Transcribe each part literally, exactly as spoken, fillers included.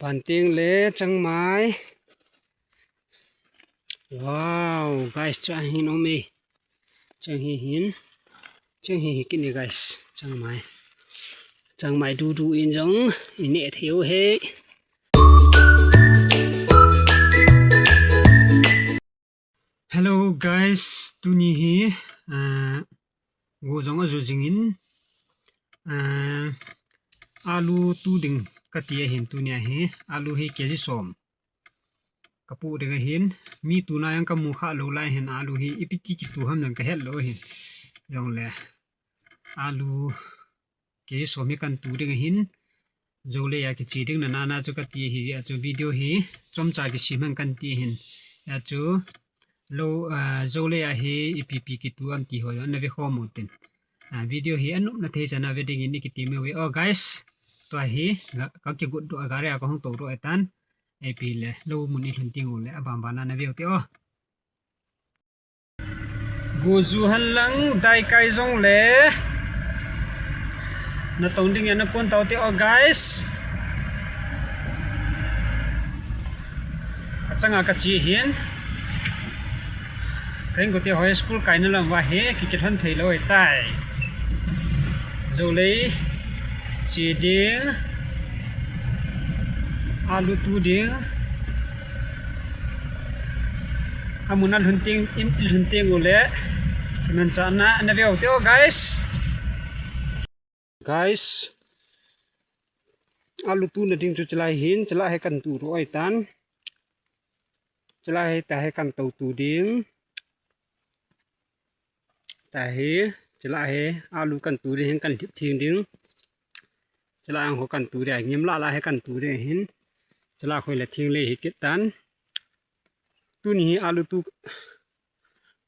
Panting le changmai. Wow, guys, chang hin um e. Chang hi hin. Chang hi hi kit e, guys. Changmai. Changmai dudu in jong i neh thei u hi. Hello guys, tuni hi, ah, go jong aju jing in, ah, alu tu ding kati ahin, tuni ahi, alu hi K G som kapu ding ahin, mi tuna jong kamu kha lou lai hin, alu hi ipi ti kitu ham jong kahet lou ahin, jongle alu K G som hi kan tu ding ahin, jou lei a kiche ding nana chu kati ahi, achu video hi chomcha kisem hen kan ti ahin, achu lou, ah, jou lei a hi ipi pi kitu am ti ho jong na ve khom u tin. Ah, video hi anopna thei chan a ve ding in i kitem uve. Oh guys, tua hi ka, ka kigot doh a gari a ka hung tou doh e tan. Ipi le lou mun i lhun teng u le abang bang na na ve u te o. Go ju hen lang dai kai jong le na tong ding in na kon tau te o guys. Ka chang a ka che hin. Ka inkote hoi school kaina lam uva hi ki kilhon thei lou ahitai. Jou lei che ding, alu tu ding. Amun a lhun teng, i lhun teng u le kimanchahna na ve u te o guys. Guys, alu tuna ding chu chelai hin, chelai hi kan tu ro ai tan. Chelai hi ta hi kan tou tu ding. Ta hi, chelai hi alu kan tu ding hin, kan lhip thing ding. Chelai ang ho kan tu ding, ngim la la hi kan tu ding hin. Chelai khoi le thing le hi kit tan. Tuni hi alu tu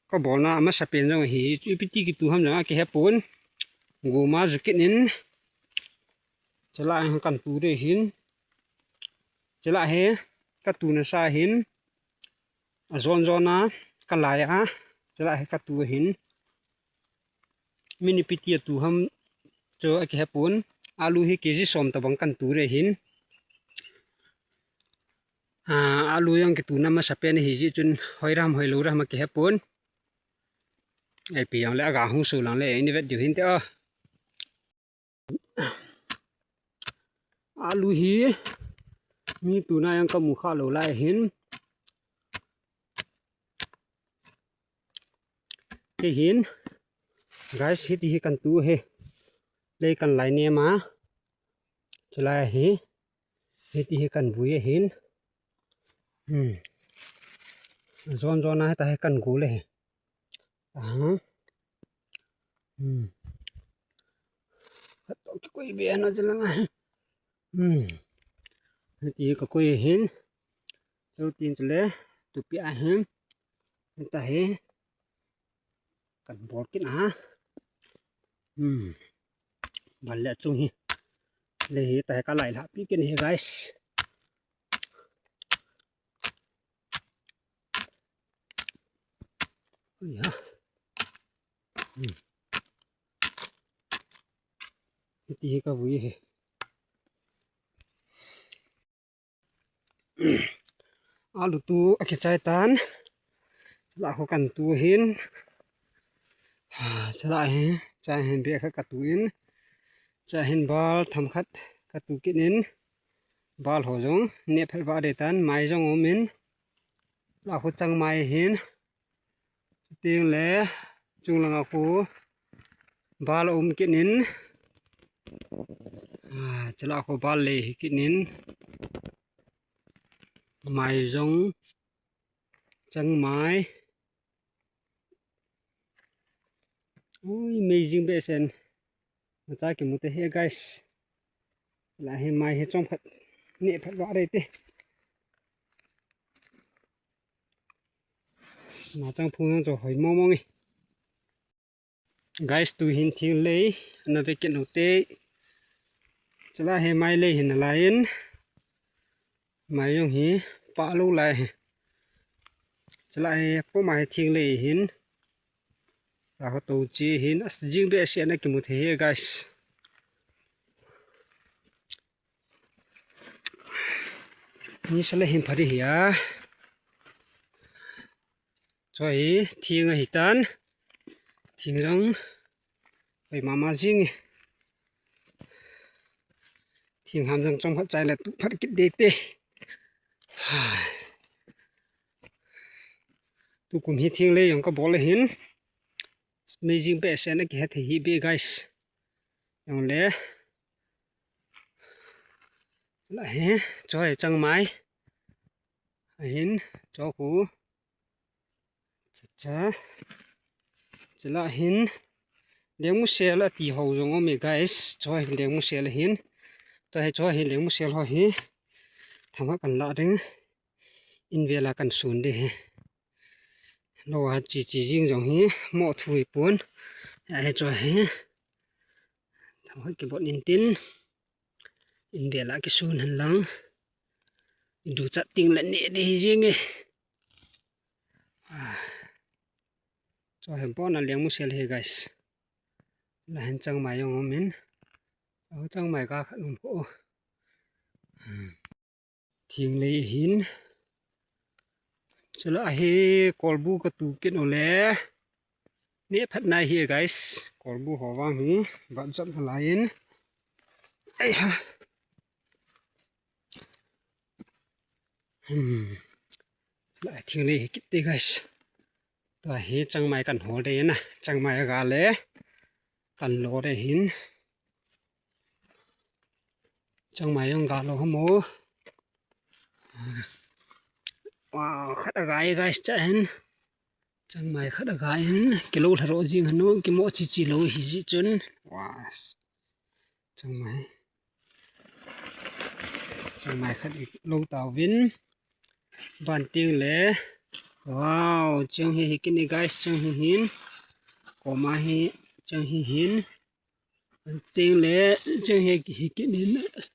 ka bolna amasapen jong ahi, chu ipi ti kitu ham jong a kihe pon. Goma ju kit in. Chelai ang kan tu ding hin. Chelai hi ka tuna sa hin. Ajon jon a ka lai a. Chelai hi ka tu hin. Min ipi ti a tu ham chu a kihe pon. Alu hi K G som tabang kan tu ding hin. Ah, alu jong kituna amasapen ahi jeh chun hoi ram hoi lou ram a kihe pon. Ipi jong le aga hung su lang le i ni vet diu hin te o. Alu hi mi tuna jong kamu kha lou lai hin. Kei hin, guys, hiti hi kan tu hi. Lei kan lai nem a. Chelai hi. Hiti hi kan vui ahin. Hmm. Jon jon a hita hi kan gol e. Aha. Hmm. Ka to kikoi be na jalang a. Hmm. Hiti hi ka koi ahin. Chau tin chule tupi ahin. Hita hi. Kan bol kit a. Hmm. Bal le chung hi. Le hi ta hi ka lai lha pi kit hi guys. Ui ha. Hmm. Hiti hi ka vui hi. Alu tu akichai tan. Chulai khu kan tu hin. Chulai hi, chulai hin bag khat ka tu in. Chulai hin bal tham khat ka tu kit in. Bal ho jong neh phet vah ding tan, mai jong um in. Chulai khu chang mai hin. Chuteng le chung langa khu bal um kit in. Ah, chulai khu bal le hi kit in. Mai jong chang mai. Ui, amazing behseh. Macha kimu te hi guys. La hi mai hi chom khat. Neh phet vah ding te. Na chang phung jong chu hoi mong mong e. Guys, tu hin thing lei ana ve kit u te. Chulai hi mai lei hin alai in. Mai jong hi pah lou lai hi. Chulai hi po mai thing lei hin. La ho to chi hin, as jing behseh ana kimu thei hi guys. Ni sala hin phari hi a. Choi, thing ahi tan. Thing jong. Oi, mama jing. Thing ham jong chom khat chai le tu phat kit de te. Tukum hi thing le jong ka bol le hin. Amazing behseh na kihe thei hi be, guys. Jong le. La hi, choi changmai. Ahin, cho khu. Cha cha. Chula hin. Lengmusel ati ho jong um e, guys. Choi lengmusel hin. Choi, choi lengmusel ho hi. Thama kan la ding. In vela kan sun de hi. Lo ha chi chi jing jong hi. Mo thu hi pun. Ya hi choi hi. Thama kibot in tin. In vela kisun hen lang. Du chat ting le ne de hi jing e. Ah. Cho hem pon a lengmusel hi, guys. La hin changmai jong um in. Cho changmai ka khat um pon. Hmm. Thing le hin. Chula hi kolbu ka tu kit u le. Ne phat nai hi, guys. Kolbu ho vang hi. Bat jam lai in. Ai ha. Hmm. Lai thing le hi kit te, guys. Tua hi changmai kan hol de na. Changmai ga le. Kan lo de hin. Changmai jong ga lo hamo. Wow, khat a ga e, guys, cha hin. Changmai khat a ga in. Kilo lharo jing hanu, kimo chi chi lo hi ji chun. Wow. Changmai. Changmai khat lo tauvin. Banting le. Wow, chang hi hi kini, guys, chang hi hin. Koma hi, chang hi hin. Banting le, chang hi hi kini,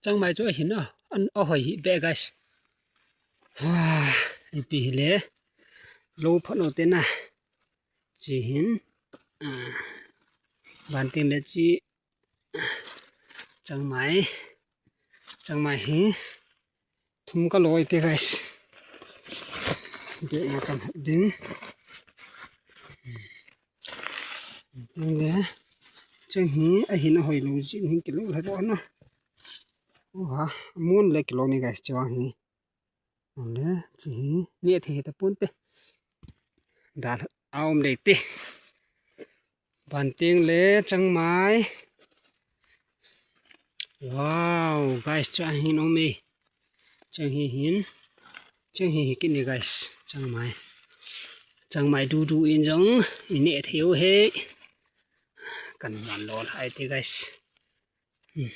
changmai chu hin a. An a hoi hi be, guys. Wow, ipi hi le. Lo phat no te na. Chi hin. Ah. Banting le chi. Changmai. Changmai hi. Thum ka lo e te, guys. Be ma kan hat ding. Ding le. Chang hi, a hin a hoi lo, jin hin kilo ha do na. Oha, mun le kilo ni, guys, chang hi. An le, chi hi, ni a thei ta pon te. Dal a um dei te. Banting le changmai. Wow, guys, chang hin um e. Chang hi hin. Chang hi hi kini, guys. Changmai. Changmai du du in jong. I ne thei u he. Kan van lo lai te, guys. Hmm.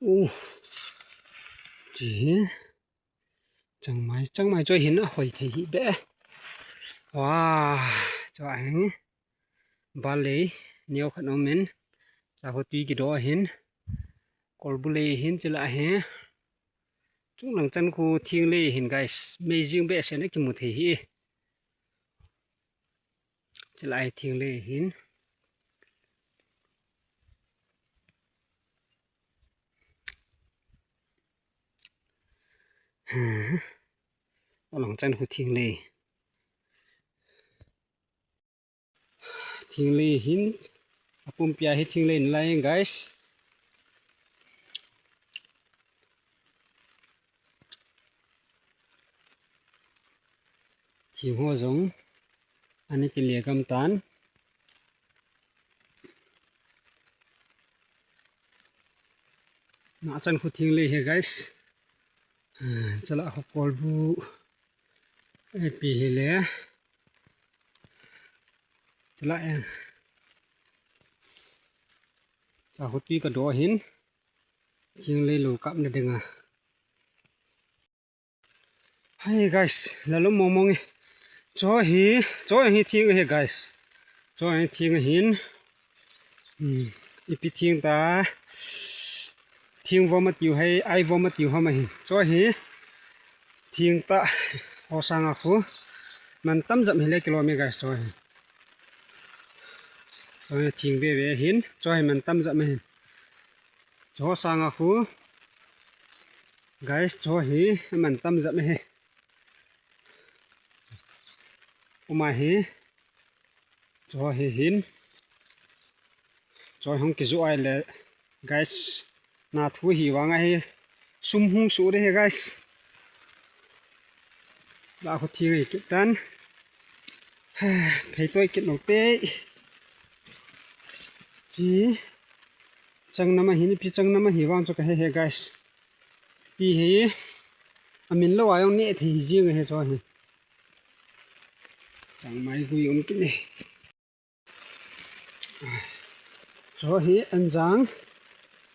Uh. Chi hi. Changmai, changmai choi hin a hoi thei hi be. Wow, choi hi. Bal le, neo khat um in. Cha ho tui kido hin. Kolbu le hin chila hi. Chunglang chan khu thing le hin, guys. Amazing behseh na kimu thei hi. Chilai thing le hin. Alang chan khu thing le. Thing le hin. Apum pia hi thing le in lai, guys. Thing ho jong. Ani kile gam tan. Na chan khu thing le hi, guys. Ah, chala ho kolbu. Ipi hi le. Chala e. Cha khu tui ka do hin. Thing le lo kap na ding a. Hi guys, lalom mong mong e. Cho hi, cho hi thing hi guys. Cho hi thing hin. Hmm, ipi thing ta. Thing vo ma tiu hai, ai vo ma tiu ha ma hi. Cho hi thing ta ho sang a khu. Man tam jam hi le kilo me guys, cho hi. Cho hi thing ve ve hin, cho hi man tam jam hin. Cho sang a khu. Guys, cho hi, aman tam jat me hi. Uma hi, cho hi hin. Cho hung kizu ai le, guys, na thu hi vang ahi. Sum hung su de hi, guys. La khu thi ngai kit tan. Phei toi kit lo te. Pi chang nama hi, pi chang nama hi vang cho ka he he, guys. Pi hi amin lo ayong ne thei jing he cho hi. Chang mai gui um kit ne. Cho hi anjang,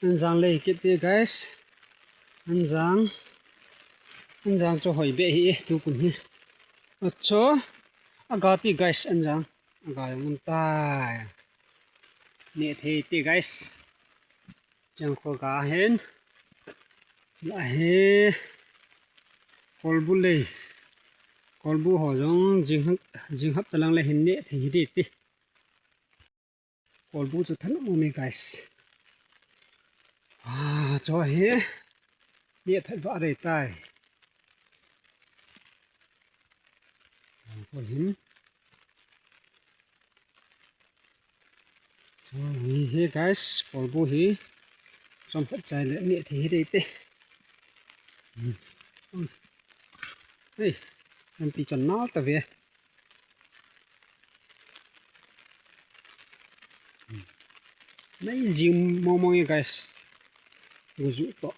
anjang lei kit pi, guys. Anjang, anjang cho hoi be hi tu kun hi. Acho, aga pi, guys, anjang. Aga yong un tai. Ne thei ti, guys. Chang kho ga hin. La hi. Kolbu lei. Kolbu ho jong jing hap, jing hap talang le hin ne thei hi ti. Kolbu chu than mo me, guys. Ah, cho hi. Ne phet va re tai. Ko hin. Cho hi, hi, guys, kolbu hi. Chom phet chai le ne thei hi te. Hmm. Hey, lampi chon nal ta ve. Amazing mong mong e, guys. Guzu to.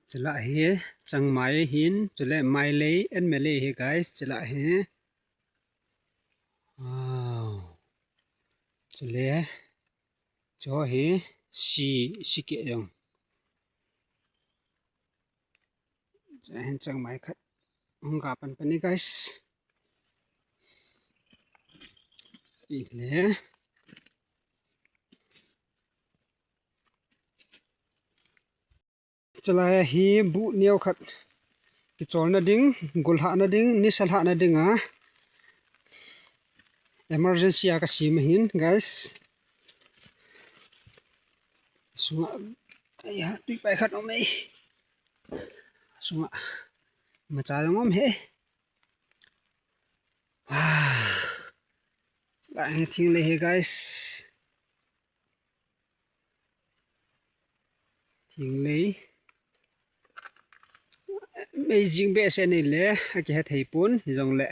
Chila hi, chang mai hin, chule mai lei, en me lei hi, guys. Chila hi. Wow. Chule, cho hi, si, si ke yong. Chang mai khat. Hung ga pan pan ni, guys. Ile. Chulai hi bu neo khat. Kicholna ding, gulhahna ding, nisa lhahna ding a. Emergency a ka sim hin, guys. Sunga, ai ha, tui pai khat om e. Sunga, macha jong om e. Wow. Chulai hi thing lei hi, guys. Thing lei. Amazing behseh nei le, akihe thei pon, hijongle.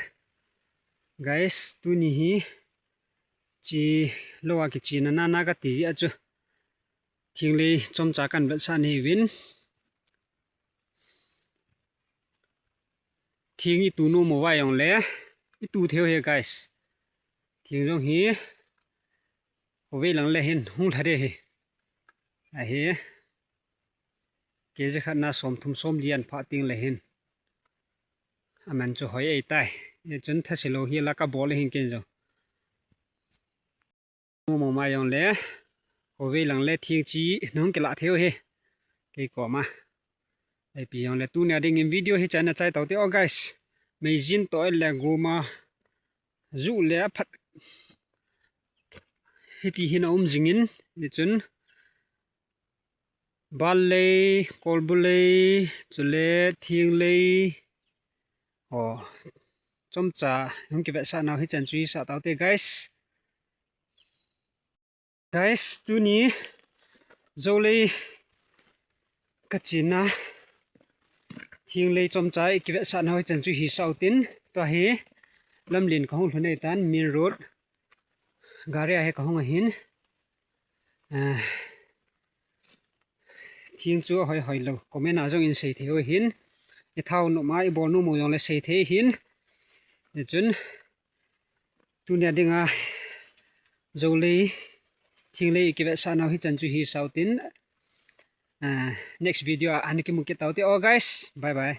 Guys, tuni hi, chi lo a kichena nana kati jeh a chu. Thing lei chomcha kan vetsah nei uvin. Thing i tu nom uva jongle, i tu thei u hi, guys. Thing jong hi, hovei lang le hin, hung lha de hi. Ahi, kg khat na som thum som li an pha ting le hin. Aman chu hoi ei tai. Hichun thase lou hi la ka bol hin ken jong. Mo mo ma jongle, hovei lang le thing chi nung kila thei u hi. Kei koma. Ipi jongle tunia dingin video hichan a chai tau te o, guys. Meijin to le guma. Ju le aphat. Hiti hin a um jingin, hichun. Bal lei, kolbu lei, chule thing lei. O, chomcha, hung kivetsah nau hichan chu hisah tau te, guys. Guys, tuni, jou lei ka chena, thing lei chomcha i kivetsah nau hichan chu hisah u tin, tua hi, lamlen ka hung lhun ei tan, main road, gari a hi ka hung ahin. Ah, thing chu ahoi hoi lou. Comment a jong in sei thei u hin. I thau nom a, i bol nom u jongle sei thei hin. Hichun, tunia dinga, jou lei, thing lei i kivetsah nau hichan chu hisah u tin. Ah, next video a, ana kimu kit tau te o, guys. Bye bye.